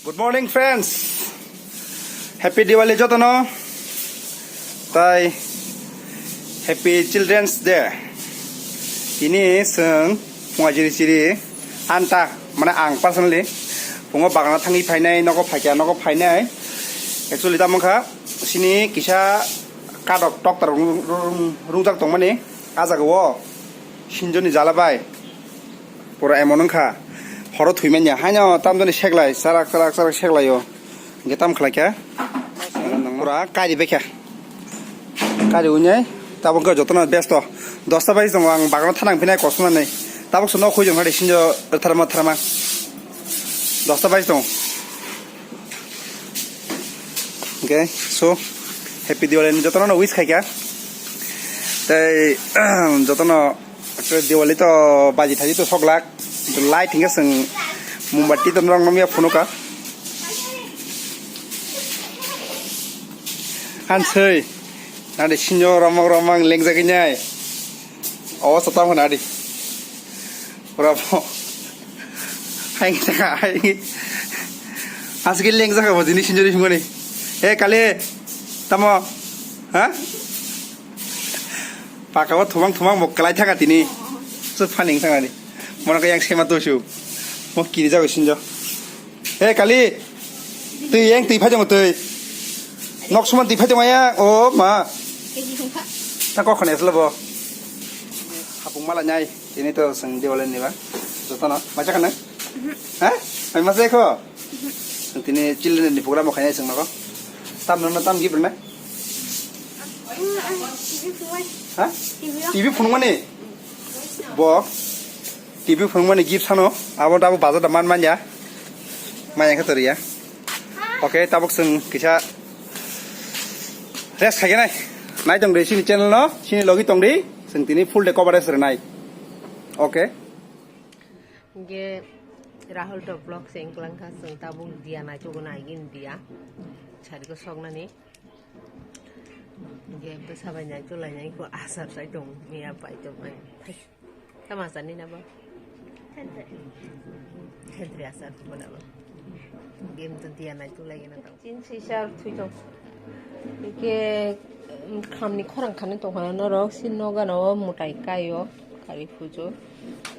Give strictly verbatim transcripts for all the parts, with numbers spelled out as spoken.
Good morning, friends. Happy Diwali jotono. Tai Happy Children's Day. Tini chwng phunga jiri chiri anta, mane ang personally phungo bagana thangwi phainai, nogo phaikya, nogo phainai. Actually, tamo kha sini kisa kadok toktar rung-, rung-, rungjak tongmani. A jaga o sinjoni jala bai. Pura emon wngkha. Horo thwi manya. Haino tamjani seklai. Charak, charak, charak seklai o. Hingke tam khlai kha. Pura kari bai kha. Kari unyai. Tabuk khe jotono besto. Dosta bai tongo ang bagano thanang phinai kosonani. Tabuk sono khoi jong hade sinjo tharma tharma. Dosta bai tongo. Okay, so happy Diwali ni jotono no wish khaikha. Tei jotono Diwali to baji thaji to soglak. Light hingke seng mombati to norok nomya phunuka. Hansei. Nade sinyo romok romang lengjak inyai. Awas to tamo nadi. Pura bo. Hai saka hai. Asgil lengjak bo jini sinyo ri sungani. He kali. Tamo. Ha? Paka o thumang thumang bo kalai thaka tini. Su phaning thangani. Mono khe yang sema tosu. Mo kiri jago sinjo. He kali. Twi yang twi phai tongo twi. Nok suman twi phai tongo yang. O ma. Ta kok khone asle bo. Hapung mala nyai. Tini to seng Diwali ni ba. Jotono. Macha kana? Ha? Mai masa ko? Tini children ni program khainai seng nako. Tam no tam gift na? Ha? T V phunukmani? Bo T V phunukmani gift sano. Abo abo bazar da man manya. Manya khe toriya. Okay, tabuk seng kisa rest khaikhe nai. Nai tong di sini channel no, sini logi tong di. Seng tini full day coverage renai. Okay. Ge Rahul to vlog seng klangkha seng tabuk dia nai chugo nai gin dia. Chari ko sok nani. Ge bwsa bai nai chulai nai ko asar sai tong miya pai tong mai. Tama sani na ba? Thentri asar ko na ba? Game to dia nai chulai gina tong. Chin sisar thui tong. Ke khamni khorang khani tong hana norok si noga no mutai kayo kari pujo.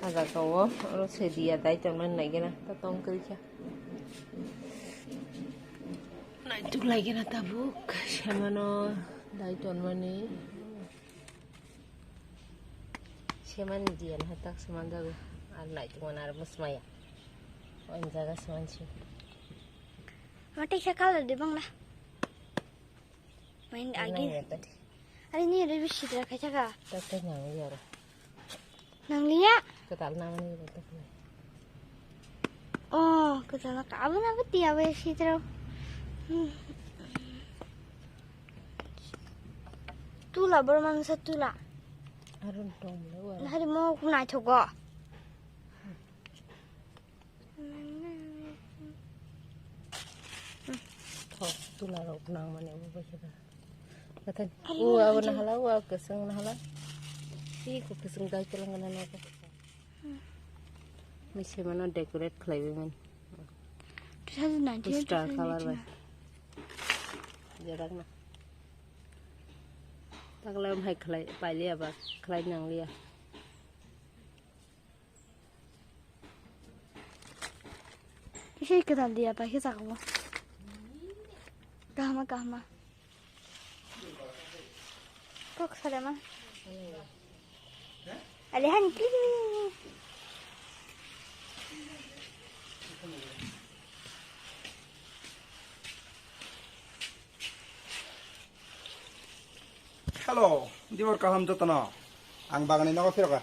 Aga kawo oro se dia dai tong nai gina ta tong kri kya. Naituk lai gena tabuk, semano dai tonmani. Semani diyan hatak seman jago, ar naituk mana ar musmaya. Wan jaga seman si. Mati sakal di bang lah. Main agi. Nang ya tadi. Ari ni ada bisi dah kaca ka. Tadi nang ya. Nanglia? Kwtal namani rwtwknai. Oh, kwtal ka. Abo na bati abo ya sitro. Hmm. Tula borman sa tula. Arun tong lo. Hari mo kunai thogo. Thok tula rok nang mani abo bai khe da. Gathai. Ari o abo nang nahala, o abo kwchwng nahala. Iko kwchwng dai kwlwng gana nogo. Mui se mano decorate khlaiwi mani. Two thousand nineteen, star color bai. Jerak na. Takle hai khlai pailiya ba khlai nangliya. Kisa kwtal diya pai khe chakmo. Kahma kahma. Kok salema. Ale hani klik. Hello, dibor kaham jotono. Ang bagani nogo phiroka.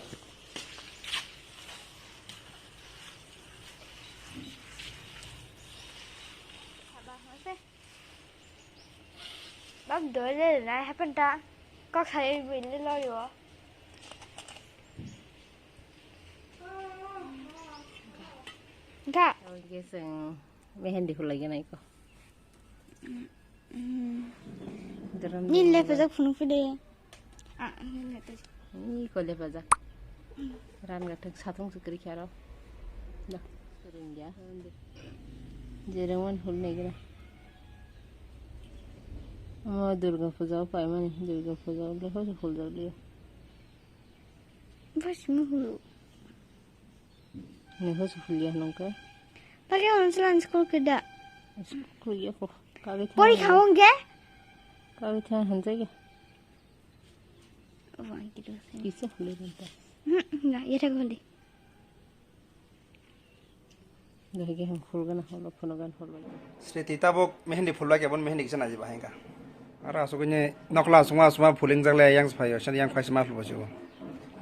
Bab dole na happen ta. Kok sai bile lo yo. Ga. Oke seng. Mehendi hulai gana iko. Drum Ni drum le drum. Pajak phunuk phide. Ah, ni le pajak. Ni ko le pajak. Ran ga thak satung sukri kharo. Da. Ringya. Jeremon phul negra. Omo Durga puja o paimani, Durga puja o le hoso phul jak liya. Basimi hulu. Ni hoso phul ya nungka. Pake on slan school keda. School ya ko. Kage Pori thang. Khawong ke? Kage thang hanjai ke. Wah, gitu. Kisa phul ya nungka. Hmm, enggak, ya tak phul. Dahai khe hwn phulgana holo phunugan phulbai. Sriti tabuk mehendi phulbai khe, bon mehendi kisa naji bahai kha. Aro asugini nokla asuma asuma phuling jak le yang phai, sani yang phai sima phulbo sibo.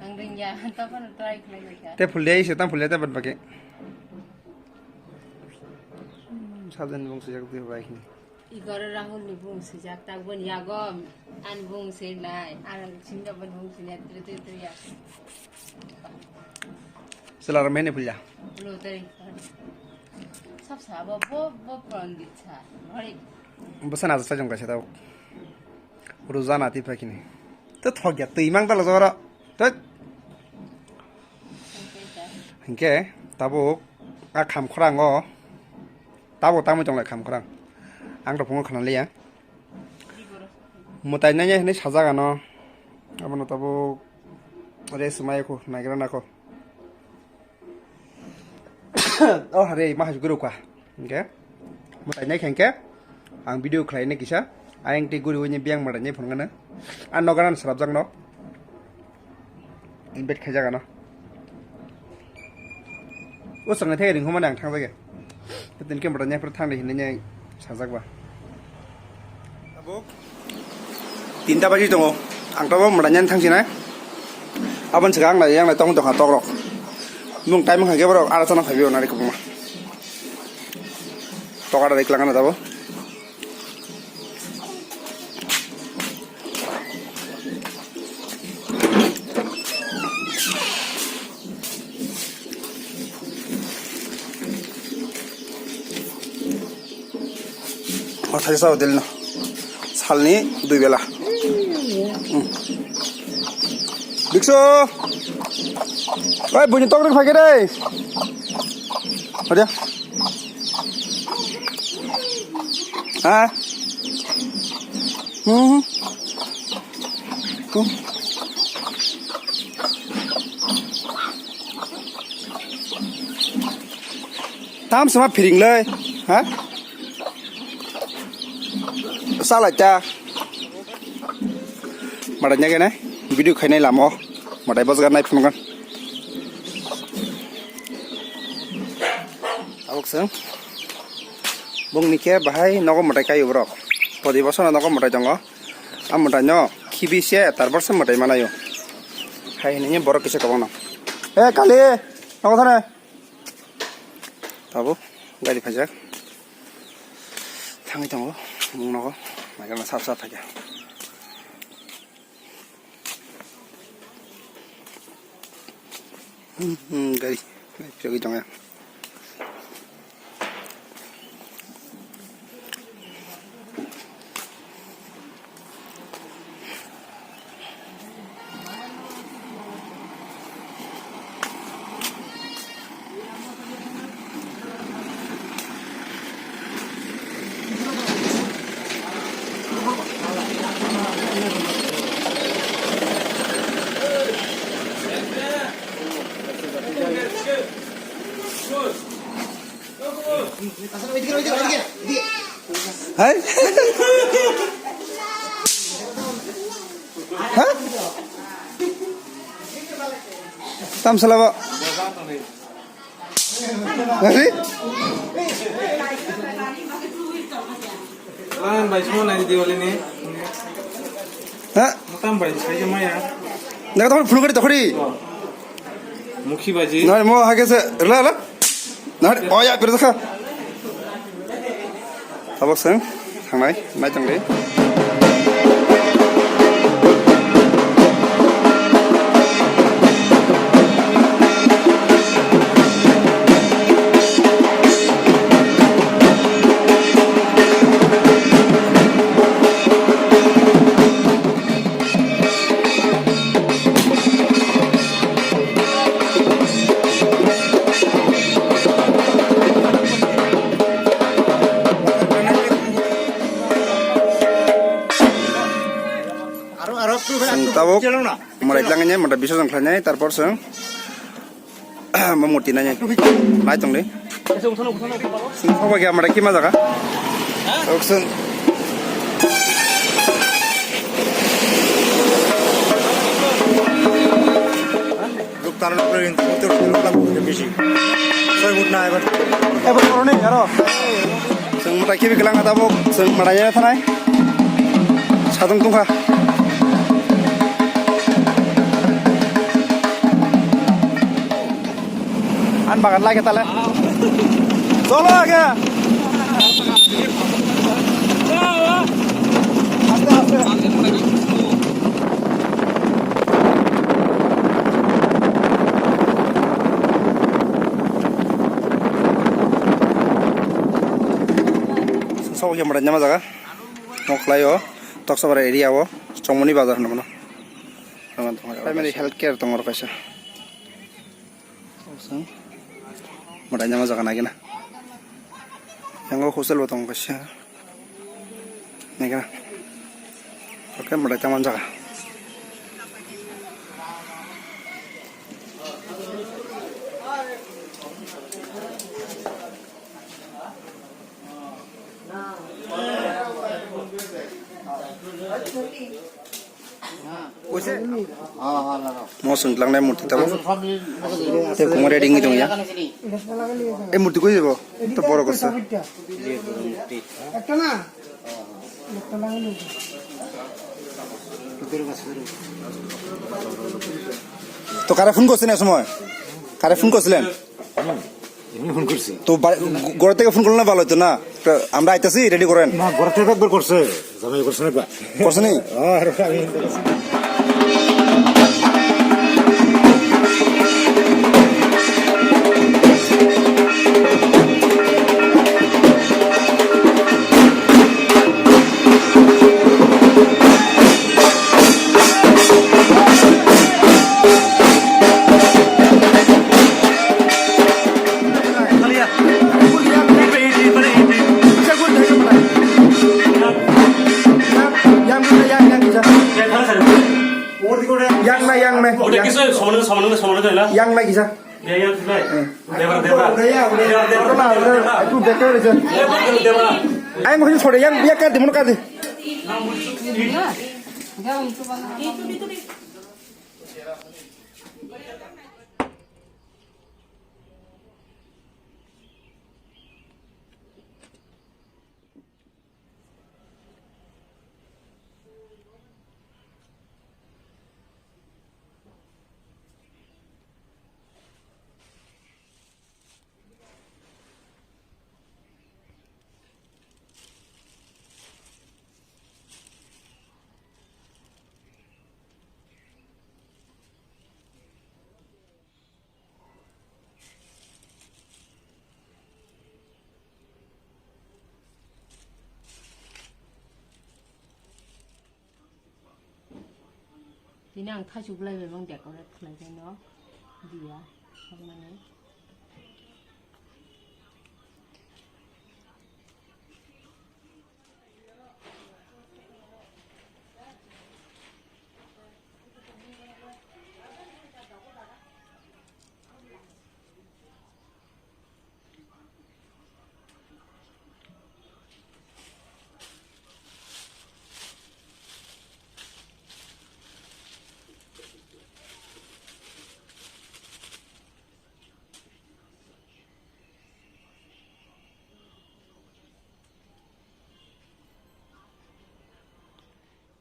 Ang ringya, tapano try khlai bai kha. Te phulya ise tam phulya te bad baki. Hmm, sajan bung sujak di bai khe. Igor Rahul ni bung sujak tak bon yago an bung se nai, an singa bon bung se nai, tre tre tre ya. Selar mene phulya. Lo tari. Sab sa bo bo bo pon di cha. Hori. Bwsa na cha jong kaisa tau. Rujana ti phakini. To thok ya twi mang dala jora. To. Hinkhe tabuk a kham khorang o. Tabuk tamo tong lai kham khorang. Ang to phungo khana liya. Mwtai nai hinwi sajak ano. Abono tabuk rest maya kho, naigra na kho. O hare ma hai guru kwa. Hinkhe mwtai nai khe hinkhe ang video khlai nai kisa. Ayang tei guri wini biyang mwtai nai phunukna. Ang nogo nang swrapjak no. Invite khaijak ano. O chwng thai ring homa nang thang jage. Tin kilometer nya phar thang de hinne nya sajak ba. Abo tinta baji tongo. Ang to bo mada nya thang sinai. Abon sika ang lai yang lai tong tong ha tok rok. Mung time ha ge borok ara chana phaibi onari kubuma. Tok ara rik langana tabo. O thai sao del no. Salni dui bela. Hmm. Bikso. Oi, buini tok rik phai khe dei. Hadi. Ha? Hmm. Hmm. Tam sama phiring le, ha? Salai ta. Madai nya kene video khainai lamo. Madai bosgar nai phunukgan. Tabuk chwng bungni khe bahai nogo mwtai kaio borok. Podi bosano nogo mwtai tongo. A mwtai no khibi se tar borsa mwtai manaio. Hai hinwi borok kisa kwbangno. E kali, nogo thane. Tabuk gari phaijak. Thangwi tongo, bung nogo. Maikana sap sap phaikha. Hmm, hmm, gari. Gari piyogwi tongo. Hai? Ha? Tam sala ba. Hai? Lan bai simo nai Diwali ni. Ha? Tam bai sai maya. Nang tam phulukari tokori. Mukhi baji. Nai mo hage se rela la. Nai oya pir dakha. Tabuk seng thangnai nai tangdi. Mora itlangnya, mora biso jang khlainai, tarpor seng. Mo murti nanya. Nai tong deh. Sing soba kya mora kima jaga? Oksen. Ruk taran ruk rin, ruk taran ruk rin, ruk rin, bisi. Soi mut na ebar. Ebar koroni, aro. Seng mata kibi kelang ata bo, seng mata ya thanai. Sadung tungkha. An bagan lagi tale. Cholo age. Aste, aste. Sok ya mada nyama jaga. Moklai o Toksabara area o Chongmoni bazar hwnwi mano. Primary health care tongo oro kaisa. Mada nyama jaga nagina. Yango hostel bo tongo kaisa. Nagina. Oke, mada tamo jaga. Mo swng tlangnai murti tabo. Te kumare ring tong ya. E murti koi bo? To borok kosa. To kare phone korse na somoy? Kare phone korsilen? এমনি ফোন করছি। তো বা-, ঘর থেকে ফোন করলে না ভালো হতো না? আমরা আইতাছি, রেডি করেন। না, ঘর থেকে একবার করছে, জামাই করছে না একবার। করছে নি? হ্যাঁ, আর আমি ফোন করছি। Yang na, yang na, yang. Yang na kisa. Debra, debra. Debra, debra. Debra, debra. Aku betul aja. Debra, debra. Ayo, mungkin sore yang biar kadi, mau kadi. Tini ang thaichuk lai bai mang decorate khlai bai no dia, hamani.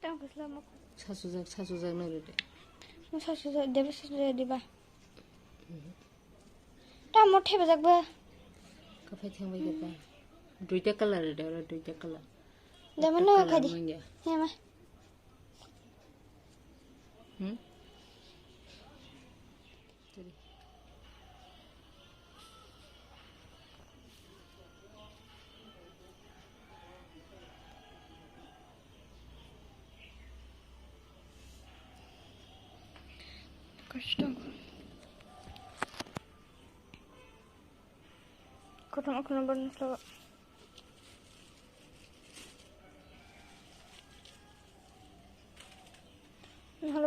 Tamo khe slamo. Sasujak, sasujak no rwdi. No sasujak, debe sasujak diba. Tamo thebajak ba. Kaphai thangbai khe ta. Duita colour rwdi, oro duita colour. Dema no khadi. Hema. Hmm? Kosto. Kotor kotor number nukla.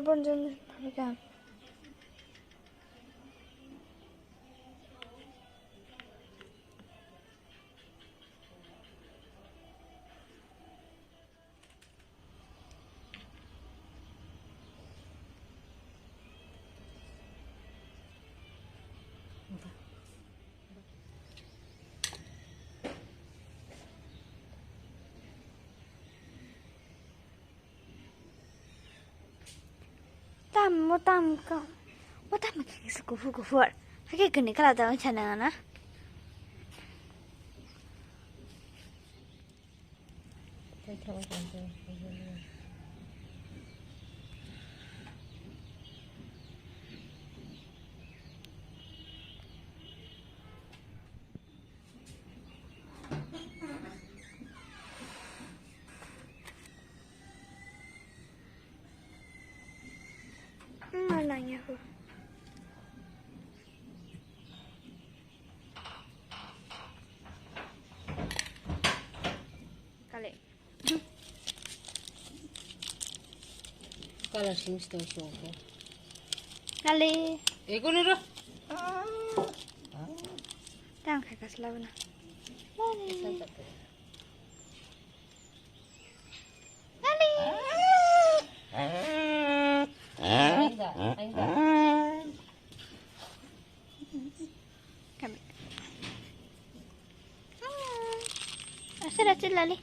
Bonjour, phaikha. Tam mo tam ka. Mo tam ke se kufu kufu. Hake kene kala ta cha na na. Hmm, nanya aku. Kale. Kala sing sto soko. Kale. Ego ni ro. Tang khai kasla bana. Kale. Kale. Kami. Asal asal lali.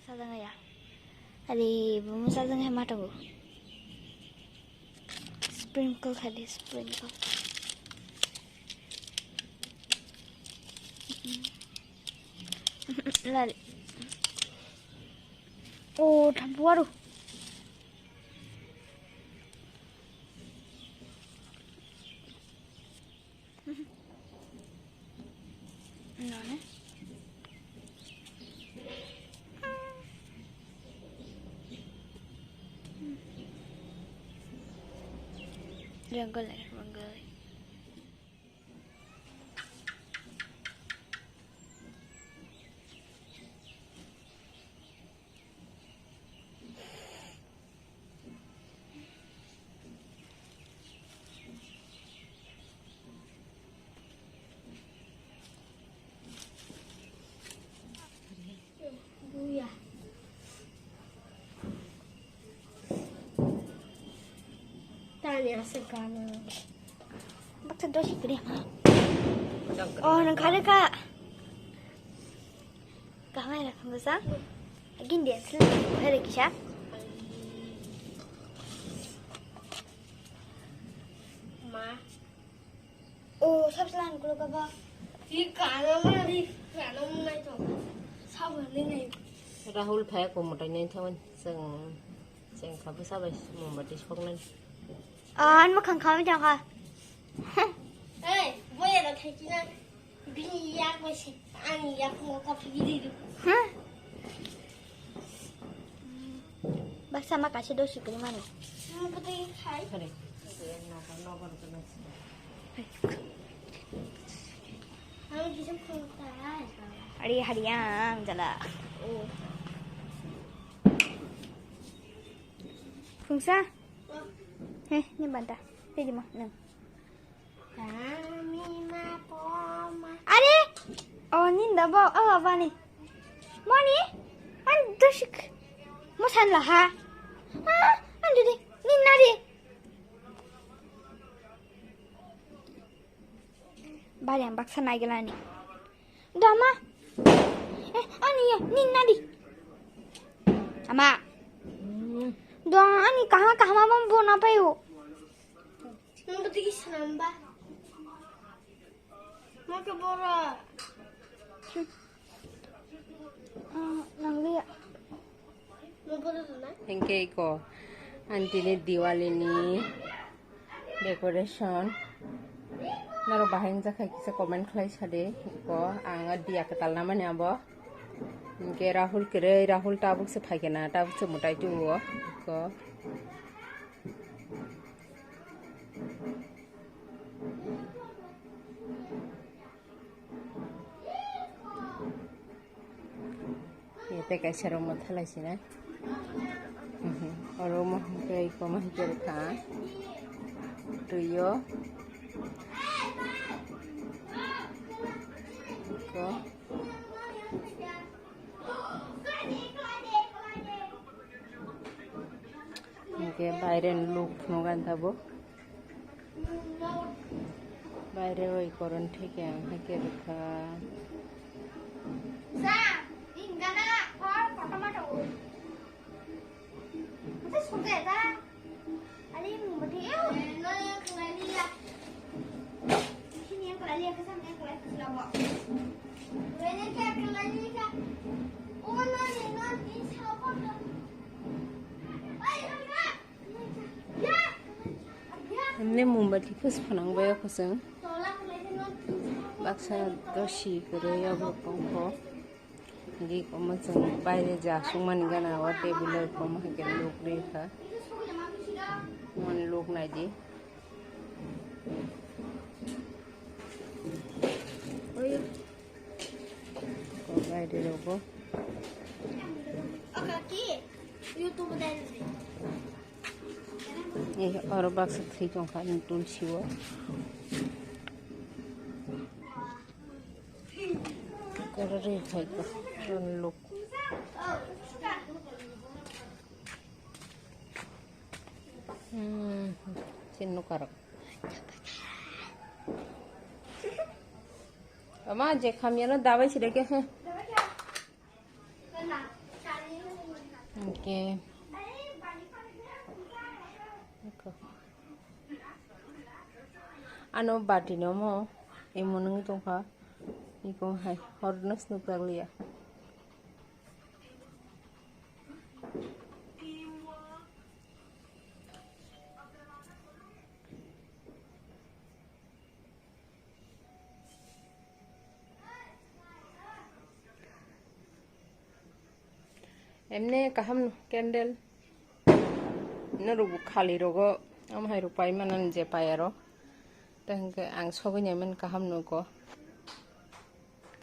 Sajang ya. Adi, bumu sajang hai mata bu. Sprinkle kali, sprinkle. Lali. Oh, thampu aru. None. Jungle, jungle. Tani asal kana. Baksa dosi kiri ha. Oh, nang kare ka. Kamai ra khungsa. Agin dia sila kare kisa. Ma. Oh, sab sila ang kulo kaba. Di kana ma di kana ma nai to. Sab ni nai. Rahul phai ko motai nai thawan. Sang. Cheng kha bwsa bai mombati soknani. Ah, an mwkhang khamwi tongkha. Hey, boya da thaiki na. Bini yak bai se, ani yak mo ka phigi di du. Huh? Baksa ma kaisa dosi kwrwi mani. Mo bwtwi khai. Khare. Nobar, nobar kena. Ang kisa phone ta. Hari hari yang jala. Oh. Phungsa? He, ni banta. Tei di ma, nang. Are? Oh, ninda bo, oh, bani. Moni? An dusik. Mo san la ha. Ah, an didi. Ninna di. Bari ang baksa naigelani. Dama. Eh, ani ya, ninna di. Ama. Dong ani kahama kahama bom bo na payo. Nang bati ki sanamba. Maka bora. Ah, nang liya. Mo bora na. Hingke iko aunty ni Diwali ni decoration. Norok bahai wngjakha kisa comment khlai sadi. Iko ang diya kwtal namani abo. Hingke Rahul kwrwi, Rahul tabuk se phaikhe na, tabuk se mwtai tubuo. Iko. Tei kaisa rok mwthalai sinai. Oro mo hwnkhe iko ma hwnkhe rwkha twiyo. Iko. Hwnkhe baire ni luk phunuk ani tabuk. Baire oi koron theke ang hwnkhe rwkha. Ini mombati phus phanang bai o khosong. Baksa dosi kwrwi o borok tongkho. Hingke omo chwng baire ja songmani gana o table o omo hai khe luk rikha. Omo luk naidi. Oi. Ko baire rogo. Eh, oro baksa thwi tongkha ani tulsi o. Koro ri khai ko, ton luk. Hmm, sin nukarok. Ama je khamya no dabai sire ke, huh. Okay. Eko. Ano bati no mo, emo nungwi tongkha. Eko hai, hor no snukjakliya. Emne kaham no candle. Norok bo khali rogo, omo hai rok pai mano je pai aro. Tei hwnkhe ang sogwi nai mani kaham nugo.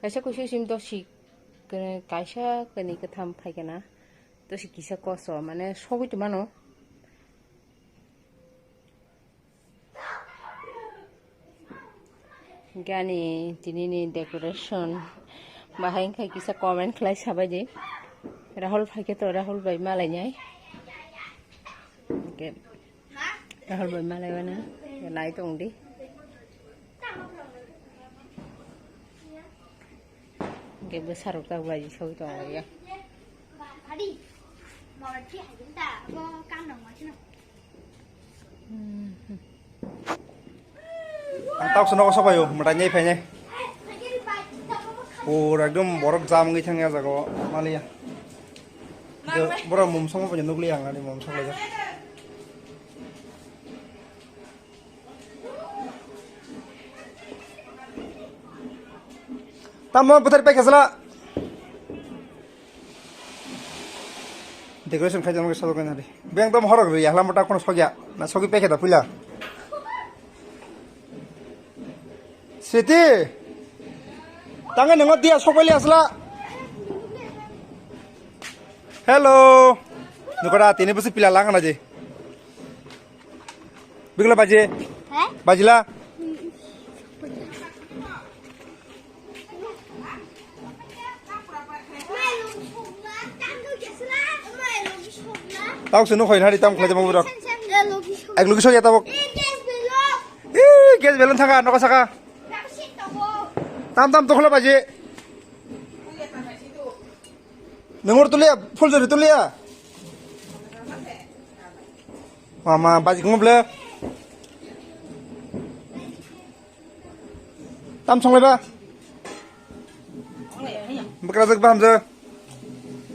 Kaisa kuisu sim dosi, kaisa kwnwi kwtham phaikhe na. Dosi kisa koso, mane sogwi tongmano. Gani tinini decoration bahai wngkha kisa comment khlai sabaidi. Rahul phaikhe to Rahul bai malainai. Hwnkhe Rahul bai malaiwano nai tongdi. Hwnkhe bwsarok tak bai sogwi tonglaio. Ang tok seno koso paio, mwtai nyai phainai. Pura ekdom borok jam wngwi thangya jaga o, maliya. Borok mum songma paino nukliya ang ani mum songlaijak. Tamo bwthar pai khasla. Decoration khai jama ke sabo kena de. Beng dom horok ri, yahla mota kono sogya. Na sogi pekhe da pula. Siti. Tangan nengo dia sokoli asla. Hello. Nukara tini busi pila lang na je. Bigla baje. He? Bajila. Tau sunu khoi nari tam khlai jama burok. Ek logi soi ya tabok. Eh, gas belon thanga, noka saka. Tam tam tokhla baje. Nungur tulia, full jori tulia. Mama, baji kung ble. Tam songlai ba. Bwkrajak ba hamjak.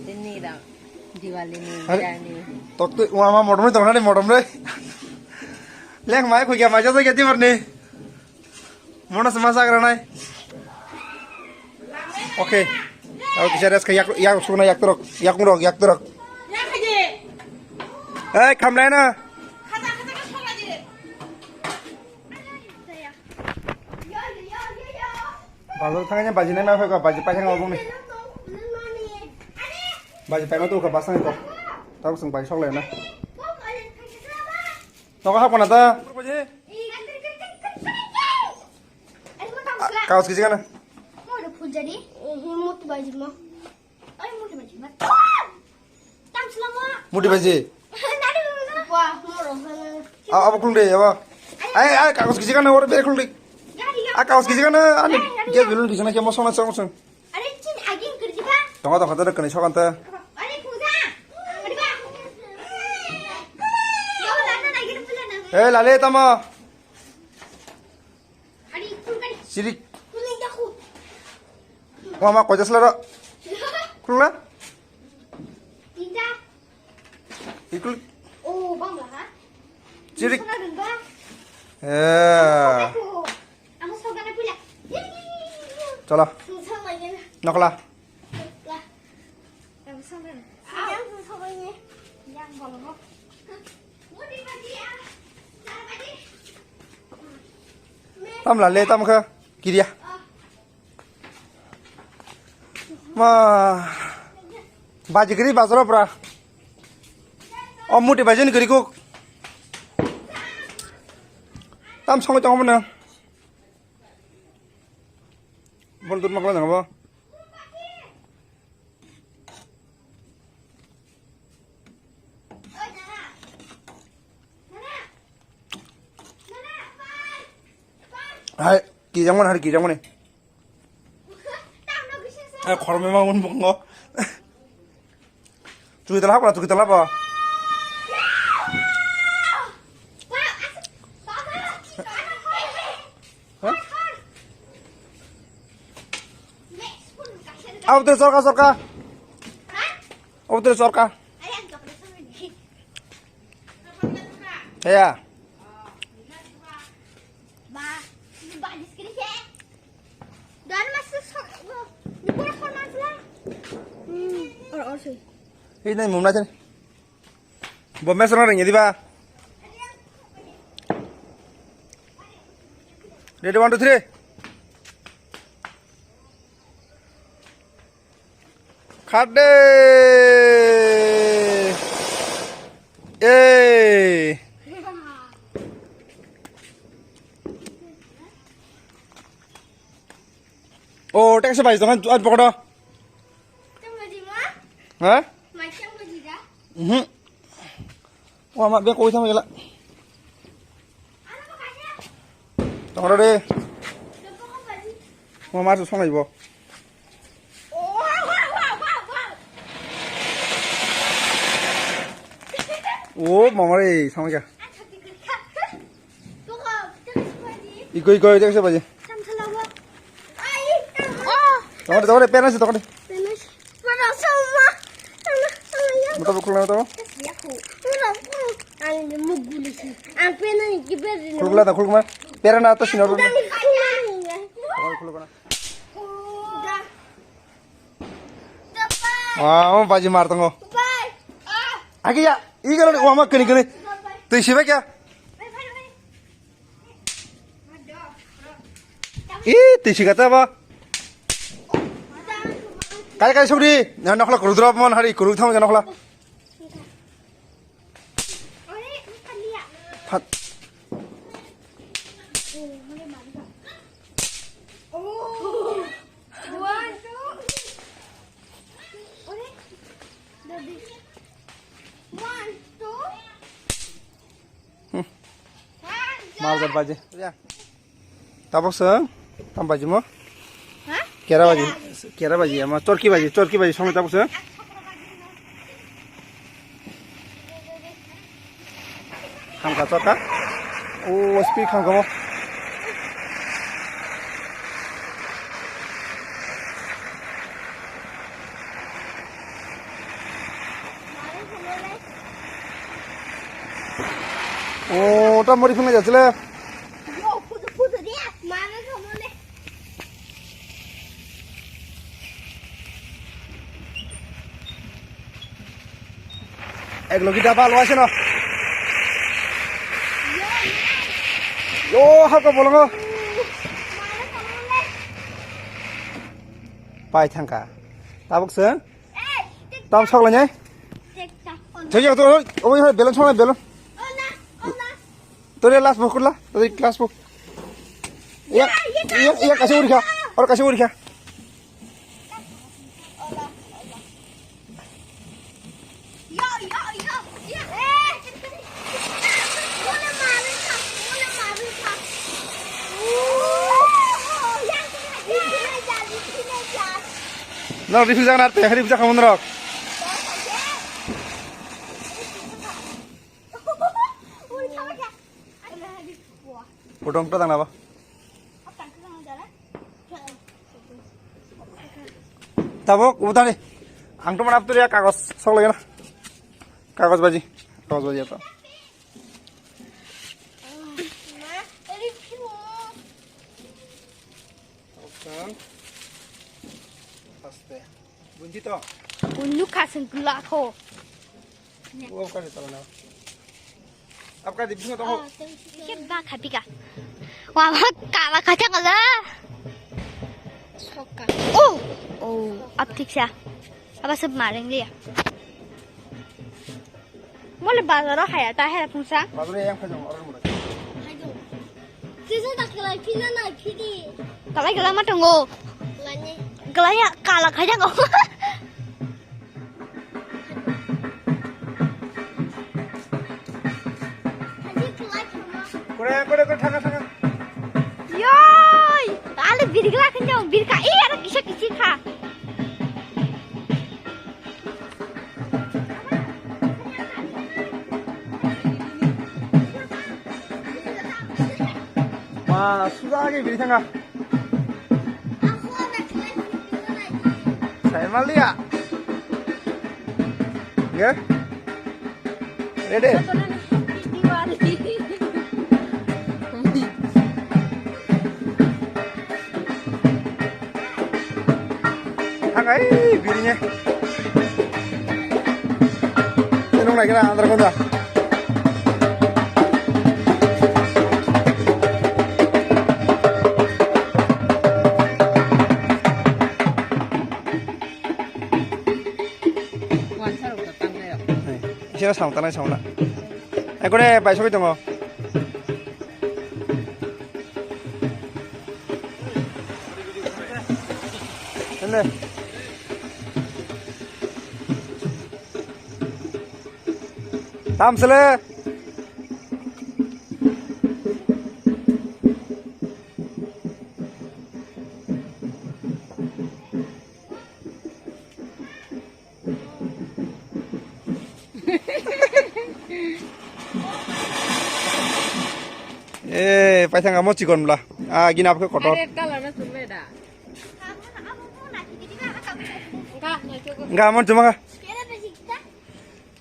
Ini da. Diwali ni, hari, biryani. Tok tu, mama, modom ni tong nani modom re. Leng mai khuya mai jasa gati barni. Mono se masa agra nai. Okay. Aw kisa rest kha yak, yak sukna yak torok, yak murok, yak torok. Eh, khamlai na. Bazar thangni baji nai ma phai ka, baji pai thang obong ni. Baji pai ma tu ka basang ko. Tau sung bai sok lai na. Nogo hapkana ta? Kaos kisi kana? Muti baji. Abo khulung de abo. Ai ai kaos kisi kana oro bere khulung de. A kaos kisi kana ani. Ge bilun kisi kana kemo sona song song. Are chin agin kirjiba. Tongo tongo tare kani sokan ta. Are puja. Are ba. Yo lana lagi pula na. Eh lale tamo. Are pul kani. Sirik. Pul ni jaku. Mama kojas laro. Khulung na? Tinta. Ikul. Oh, bang lah ha. Sirik. Sana dong ba. Eh. Aku. Amo soga na pula. Chola. Susah lagi na. Nokla. Lah. Amo soga na. Yang susah lagi. Yang bolong. Tam la le tam kha. Kiriya. Ma. Baji giri bazaro pra. O muti baji ni giri kuk. Tam songwi tongo mano. Bon dur makla nang bo. Hai, kijang mana hari kijang mana. Hai, khorme ma un bongo. Chuki talap lah, chuki talap lah. Aw, betul sorka, sorka. Aw, betul sorka. Ya. Ini mumna sini. Bo mes rang rengya diba? Ready, one, two, three. Khade. Ei. Oh, taxi bai jangan tuan pokok. Ha? Mhm. Wah, mak, bek koi sama gila. Tong ro de. Wah, mar su song ibo. Oh, mama re, sama kya? Iko, iko, iko, iko, iko. Tong ro, tong ro, pera si tong ro. Mata bukul na to? Ang muguli si. Ang pena ni kiber ni. Khulukla ta khulukma. Pera na to sinor. Khulukna. Ah, oh, baji mar tongo. Agi ya, igalo ni wama kani kani. Tui siba kya? Ih, tui siga ta ba. Kai kai sugri, na nokla kurudro mon hari kuruk thang nokla. Phat. Mal jar baji. Ya. Tabok seng, tam baji mo? Ha? Kera baji, kera baji, ama chorki baji, chorki baji song tabok seng. Hamka chorka. O speed hamka mo. O ta mori phunga jachile. Ek logi daba lo aseno. Yo, hako bolongo. Pai thangka. Tabuk se. Tam sok lanyai. Thejak to, oi, oi, belon sok belon. Tore last bo kurla, tore last bo. Iya, iya, iya, kasih urikha. Or kasih urikha. No, refuse jangan arte, refuse jangan menurut. Potong ta tang nabo. Tabok, udah nih. Ang tuh mana tuh ya kagos, sok lagi na. Kagos baji, kagos baji apa? Aste. Bunji to. Bunyu kasing gula ko. Wo ka de tala na. Apka di bisingo tongo. Ke ba khapi ka. Wa ma kala khacha kala. Soka. Oh. Oh, ap thik sa. Aba sab mareng liya. Mole bazaro haya ta hera phungsa. Bazaro yang phajang orang mura. Kisa tak kalai phina na phidi. Kalai kalai ma tongo. Lani. Kalai ya kala khaja ko. Kore kore kore thaka thaka. Yoi. Ale birgla khaja birka. Iya kisa kisi kha. Ma, suda age biri thanga. Sai malia. Nge? Ready? Hangai birinya. Tenung lagi na andar konda. Sira samtana samna. Ekore bai sokoi tongo. Ende. Tamsele. Eh, paithang amo chikon bla. Ah, gina apke kotor. Red color na chumle da. Ga, na chugo. Ga, mon chuma ga.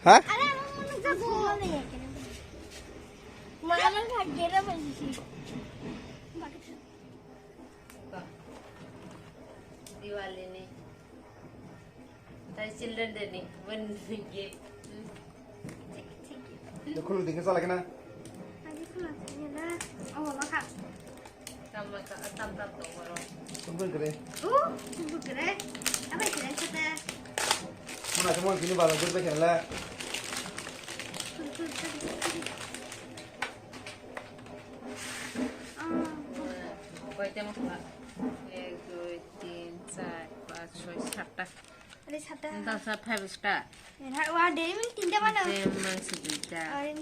Ha? Diwali ni. Tai children day ni. When we give. Khulu dikhe chala kena. Aji khulu dikhe na. Oh, baka. Tam baka, tam tam to boro. Kumpul kere. Oh, kumpul kere. Apa kere sate? Muna semua gini bala gurbe kela. Kumpul kere. Ah. Koyta mosla? Ek, dui, tin, char, panch, choi, satta. Are satta. Dasa five star. Era, wa, Dairy Milk tinta mano. Jam mangsi duita. Are.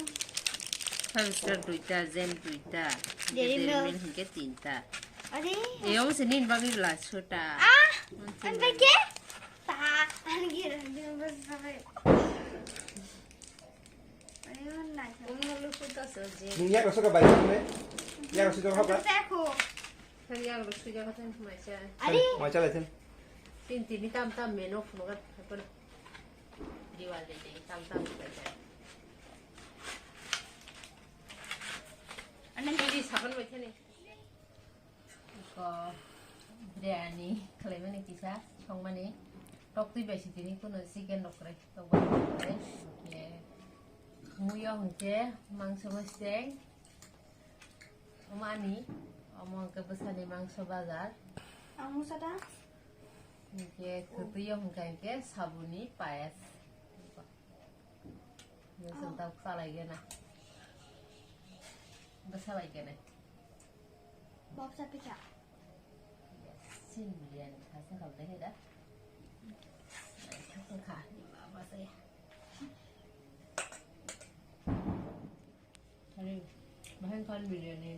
Five star duita, jam duita. Dairy Milk. Dairy Milk hingke tinta. Are. Eyong se nin bagwi bla sota. Ah, an bagwi? Ta, an gira, gira bas bagwi. Nung yak rok soka bai ne? Yak rok sujak hapra? Kan yak rok sujak hapra macha. Ari. Macha lai sen. Tin tin ni tam tam meno phunuk at hapra. Diwali de tam tam macha. Ani di saban macha ni. Iko biryani khlaimani kisa songmani. Toktwi bai si tini kuno chicken rok kwrwi tokbai kwrwi. Ye muyo hwnkhe mangso bai seng. Omani omo hwnkhe bwsani mangso bazar. Ang musa da. Hwnkhe kwtwiyo hwnkhe hwnkhe sabuni payas. Nusung tau khalai gana. Bwsa bai kene. Boksa pisa. Sin biryani khasa khabda heda. Khasa kha. Baba saya. Hari, bahai khan biryani.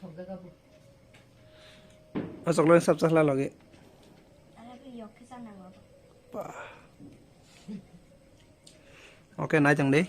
Thok jaga bu. Asok lo sab chahla lagi. Ada ke yok ke sana lo. Bah. Oke, nai chang deh.